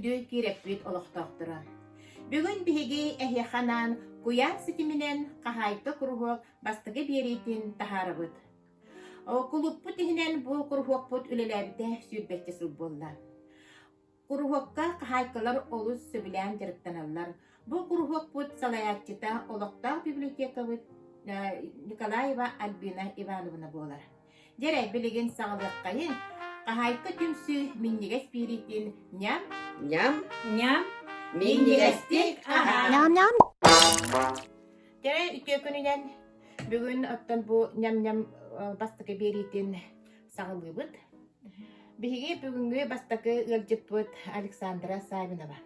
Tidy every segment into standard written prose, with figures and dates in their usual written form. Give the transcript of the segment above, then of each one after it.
Күндү Киирэппит олохтоохторо! Бүгүн биһиги эһиэхэ анаан куйаар ситиминэн хаһаайка куруһуок бастакы биэриитин таһаарабыт. Кулууппут иһинэн бу куруһуокпут үлэлээбитэ сүүрбэччэ сыл буолла. Куруһуокка хаһаайкалар олус сөбүлээн дьарыктаналлар. Бу куруһуокпут салайааччыта олохтоох библиотекабыт Николаева Альбина Ивановна буолар. Дьэрэ, билигин саҕалыаххайын, хаһаайка түмсүү минньигэс биэриитин ньам Ньам ньам минньигэстик аһаа Ньам-ньам. Дьэрэ, үтүө күнүнэн бүгүн оттон бу ньам-ньам бастакы биэриитин саҕалыыбыт. Биһиги бүгүҥҥү бастакы ыалдьыппыт Александра Савинова.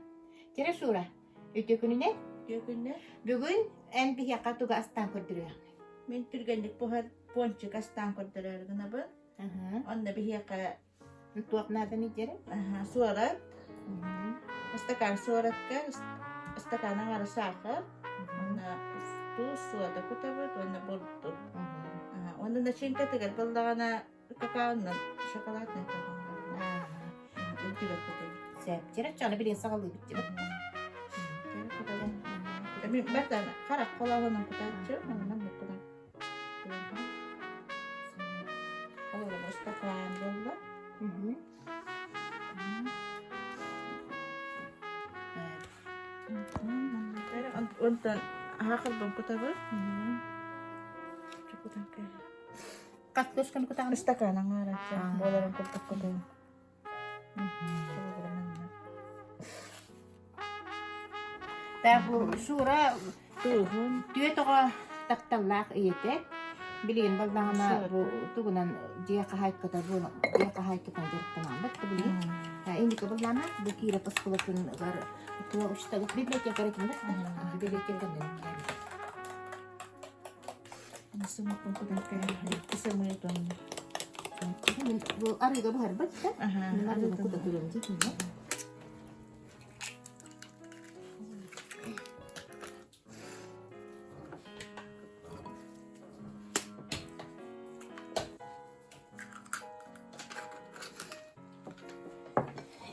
Дьэрэ Шура, үтүө күнүнэн. Үтүө күнүнэн. Бүгүн эн биһиэхэ тугу астаан көрдөрүөҥ? Мин түргэнник буһар пончик астаан көрдөрөөрү гынабын. Онно биһиэхэ Туох нааданы дьэрэ? суорат, ыстакаан суоратка, ыстакаан аҥара саахар, уонна туус, суода кутабыт уонна бурдук. Уонна начинкатыгар буоллаҕына какаоннан шоколаднай үрдүгэр кутабыт. Сөп. Дьэрэ, чаны билин саҕалыыбыт дибит. Мин бартан харах холоонун кутааччы, онон кутан. Олорон ыстакаан буолла. Онтон аһаахырбын кутабыт. Хас ложканы кутаҕын? Ыстакаан аҥаараччы буоларын курдук кутабын. Так, бу Шура түөрт оҕо тапталлаах ийэтэ. Билигин баллаҕына бу тугунан дьиэ хаһаайката бу дьиэ хаһаайкатын дьарыктанаабыт билигин. Инники быллаана бу Киров оскуолатыгар туох учталык библиотекарь этим да библиотекарь Бу арыыга буһарбыт да? Арыыга кута көрөм дии.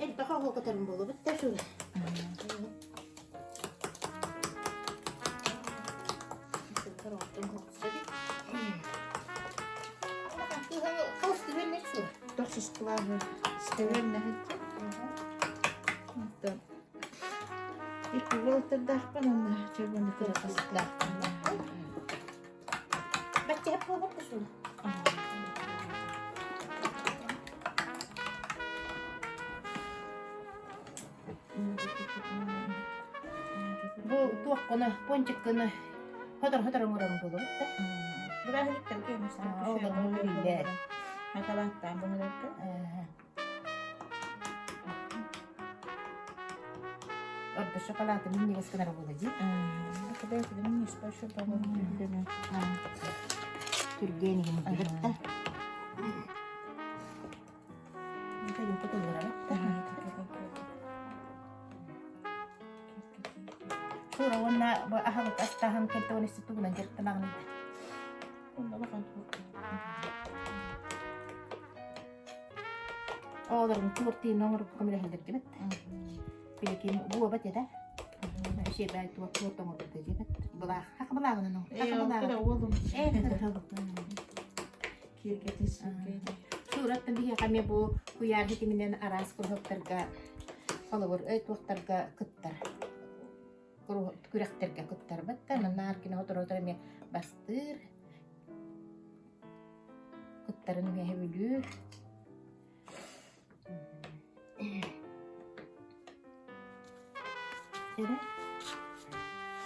Элбэх оҕо көтөрүм буолубут да шура. Тохсус кылааһы стэвернэһиччи. Онтон икки уолаттардаахпын уонна чөрбөндө кыра кыстаахпын. Бачча буолбут шура. Бу туоххуна, пончиккыны хотор-хотор оҥорорум буолуо да? Бырааһынньыктарга Ол Хаталааттаан буһарарга. Ордо шоколады минньигэс гынар буола дии. Түргэн иһин да. Шура уонна бу аһылык астааһын кэнтэ уонна тугунан дьарыктанаҕыный? Оҕолорун туортиин оҥорук көмөлөһөллөр дибит. Билигин буоба дедэ. Шебай туох туорт оҥорбута дибит. Былаах. Хах былааҕынан оҥор. Хах былааҕын. Э, Сураттан биһиэхэ эмиэ бу куйаар ситиминэн араас куруһуоктарга холобур өй туохтарга кыттар күрэхтэргэ кыттарбыт да наар кини хоторотор эмиэ бастыыр кыттарын эмиэ сөбүлүүр Эрэ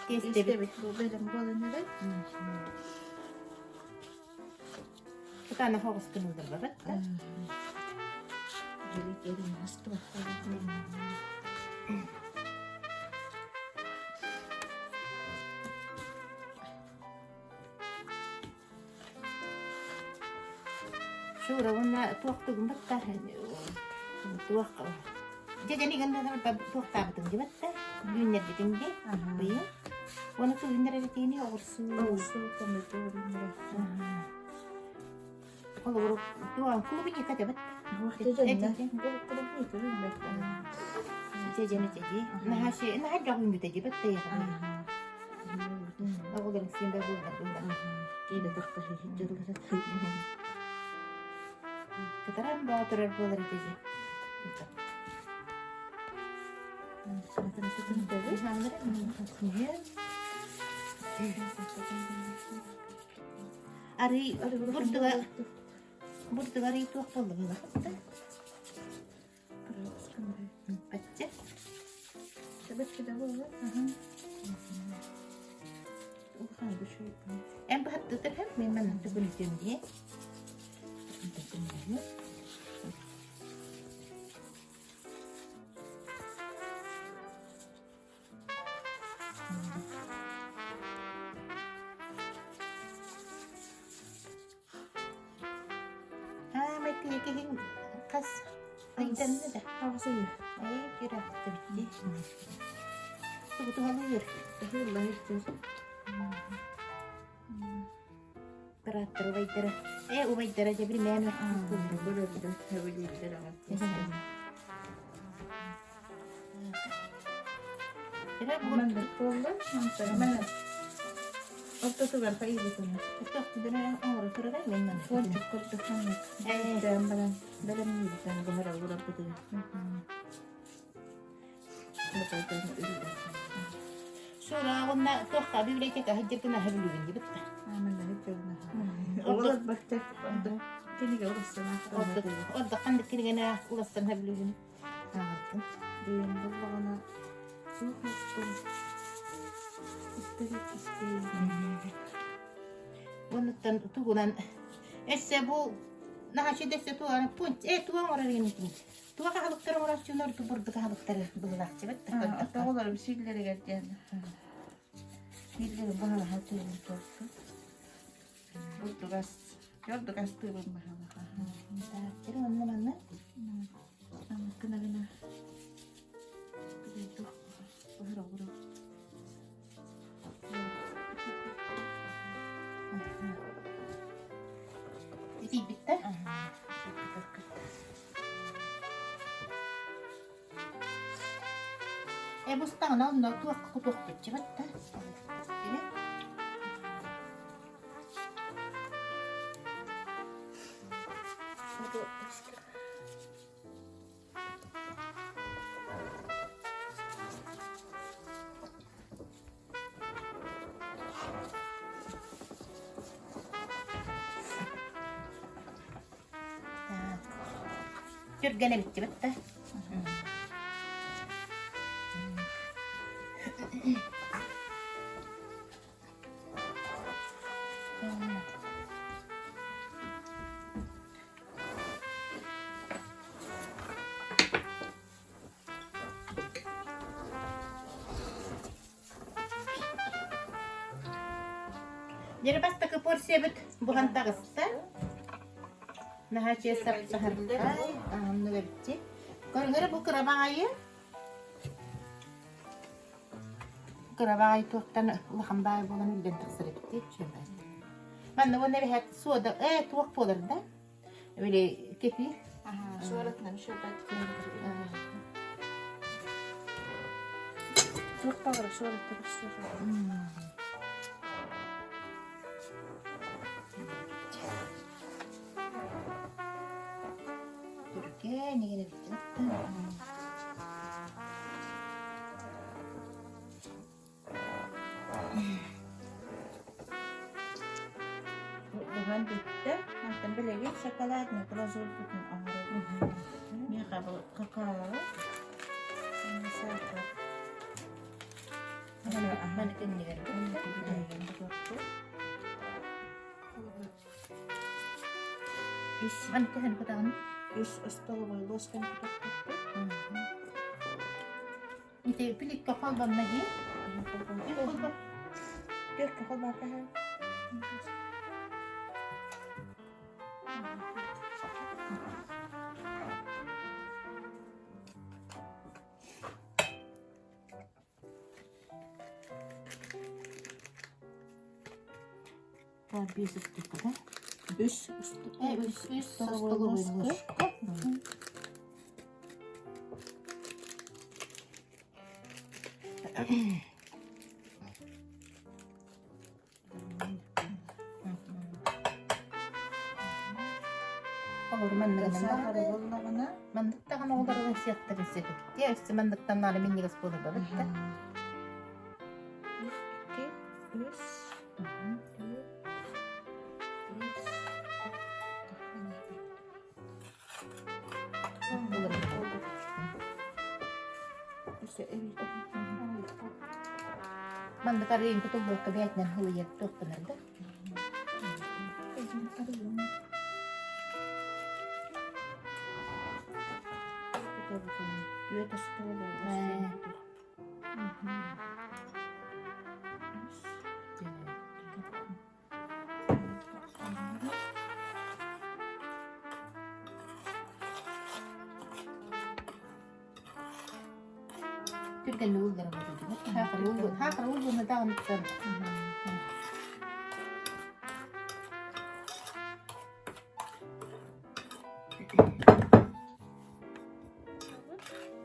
Тиэстэбит бу бэлэм буолан эрэр. Кытаана соҕус гынылларбат да. Шура уонна туох тугун батта туох дьэдьэнигин туохтаабытын дибатта үүннэрбитин ди быйыл уонна үүннэрэритиини оҕурсуу Оҕурсуу помидор Холобур, туох клубника дебит. Дьэдьэни дьэдьи. Наһаа наһаа дьоҕуҥҥута дии баттайаҕын. Оҕолорун сиэн да буоллар буолла. Киинэ тахта дьыллара. Кытаран боотурар буолар ити дьэ. Арый бурдуга бурдуга арый туох буолла буолла Бачча. Эн баһаттытыр һэм мен манна төгүлүтүм дии. Аамай киһи хас ыйданна да? Аҕыс ый. Эй, күрэхтэбит дии. Тугу туһалыыр? Бырааттар убайдара. Ээ, убайдара дьэ билмээн Маннык буолла. Ортотугар хайыыбытын. Пончик курдук маннык. Бэлэм баран бэлэмниибитэн буһара уурарбытыгар. Сураҕынна туохха библиотека сылдьыргын аһы билигин дибит. Олор бахта кинигэ улассан Ордох ханнык кинигene улассан билигин. Ааҕыттым. Диэн буллаҕына суох мустун Оннуттан тугунан эссе бу наһачы дэссе туган пунт э туга оҥорор инитин. Туга хаһалыктар оҥороччунар ту бурдук хаһалыктары былылаахчыбыт. Оҕолорум сииллэригэр диэн сииллэрин баһалаха тыыбын туохту. Бурдугас, дьордугас тыыбын баһалаха. Так, онно манна. Гына гына. Итийбиттэр. Э бустаҕына онно туох кутуохпут да. Түргэн эбиттибит да. Дьэ бастакы порциябыт буһан таҕыста. Наһаа чиэс саһархай, аһымнык эбитти. Көрүҥэрэ бу кырабаҕайы. Кырабаҕай туохтан улахан баай буолан үллэн тахсар эбитти. Манна уонна эбэһээт суода ээ туох буолар да? Били кефир. Суоратынан шөпөт. Туох баҕара суораттан Түргэн игин эбиттин. Буһан бүттэ. Мантан билигин шоколадный глазурьбутун оҥоробут. Миэхэ бу какао. Сахар. Маны кэннигэр Үс Маны төһөнү кутаҕын? Үс остолобуой луосканы кутуохпут. Ити плитка холбонно дии. Түөркэ холбоото Так, биэс устука, да? Үс Үс, үс столовой ложка. Олор манныгынан Сахары буллаҕына Маннык даҕаны оҕолорун сиэхтэрин сөбүттиэ, өссө манныктан наара минньигэс буолар бабытта. Икки, үс, түөрт, биэс, Маннык арыйын кутуллуокка бэйэтинэн хылыйар туохтанар да? Түргэнник ууллара буолуо. Хаахыр ууллуна даҕаныттан.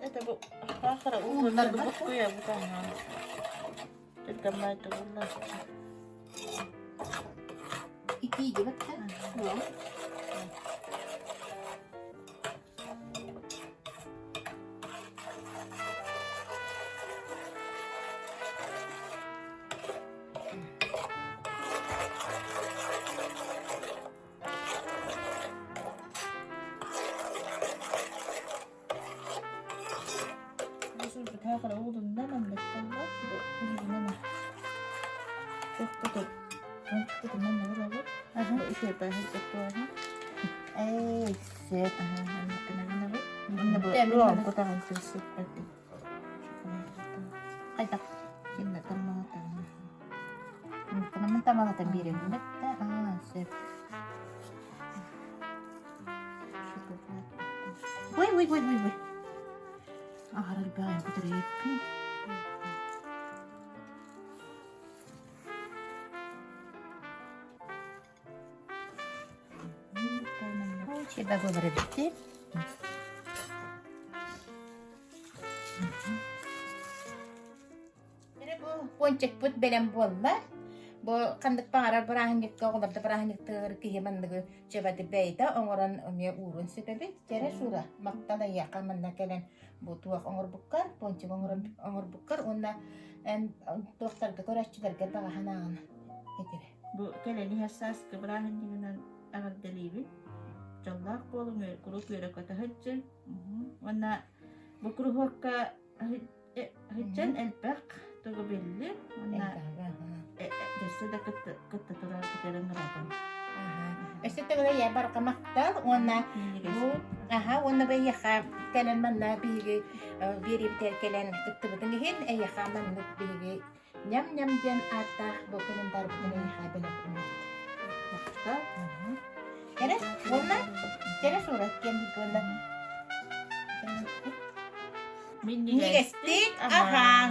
Это бу хаахыр ууллар буккуйа бутаҥа. Түргэн тугуллар. Итии дебет Ээ, сөп. Хайдах? Мын тамалатан биэрэбин бэтте. Аа, сөп. Ой, ой, ой, ой, ой. Аһарар баайын көтөрөйүппүн. Чеба буолар эбит. Эрэ бу пончикпыт бэлэм буолла. Бу ханнык баҕарар бырааһынньыкка оҕолордо бырааһынньыктыыр киһи манныгы чэбэти бэйэтэ оҥорон эмиэ уурун сөп эбит. Дьэрэ Шура, махтал эйиэхэ манна кэлэн бу туох оҥорбуккар, пончик оҥорон оҥорбуккар уонна эн туохтарга көрөөччүлэргэ баҕаһын ааҕын этирэ. Бу кэлэн иһэр сааскы бырааһынньыгынан эҕэрдэлиибин. Дьоллоох буолуҥ, куруук үөрэ-көтө сылдьыҥ. Уонна бу куруһуокка Һыччан элбэх тугу биллим уонна өссө да кытта турар күтэрин ыратым. Өссө төгүл ийэ барҕа махтал уонна бу аха уонна бу эйиэхэ кэлэн манна биһиги биэриибитигэр кэлэн кыттыбытыҥ иһин эйиэхэ маннык биһиги ньам-ньам диэн ааттаах бу календарбытын эйиэхэ бэлэх Махтал. Кэрэ уонна кэрэ суурат диэн уонна Минньигэстик аһааҥ!